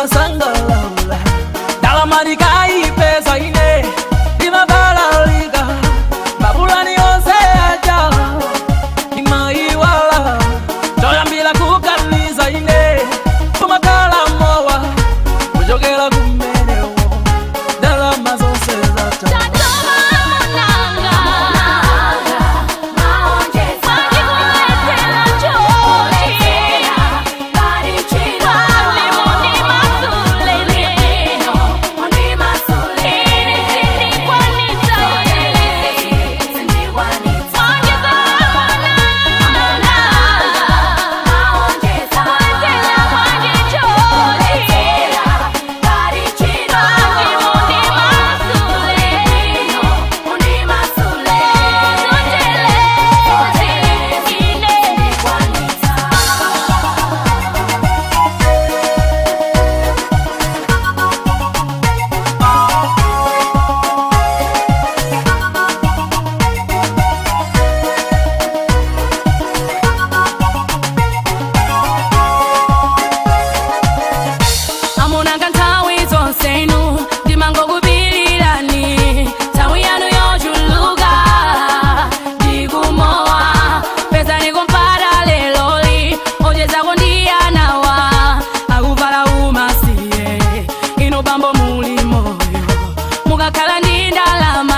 Ndimasangalala ndalama ndikaipeza ine ndimabalalika, mapulani onse aja ndimaiwala. Choyambila kukaniza ine kumakhala mowa, kuchokera kumenewo ndalama zonse zata. Tatoba amunanga, mwandikumwetela njoji, mwandi mundimasulile, ine sindikwanitsa ine. Mwongeza amunanga, mwetela mwandi njoji, mwandi mundimasulile, zotelezi ine. Amunanga, nthawi zonse inu ndimangokupirirani, nthawi yanu yochuluka ndikumowa. Peza ndikumpata leloli ochezako ndiyanawa akuvala umasiye. Inu bambo muli moyo mukakhala ndi ndalama.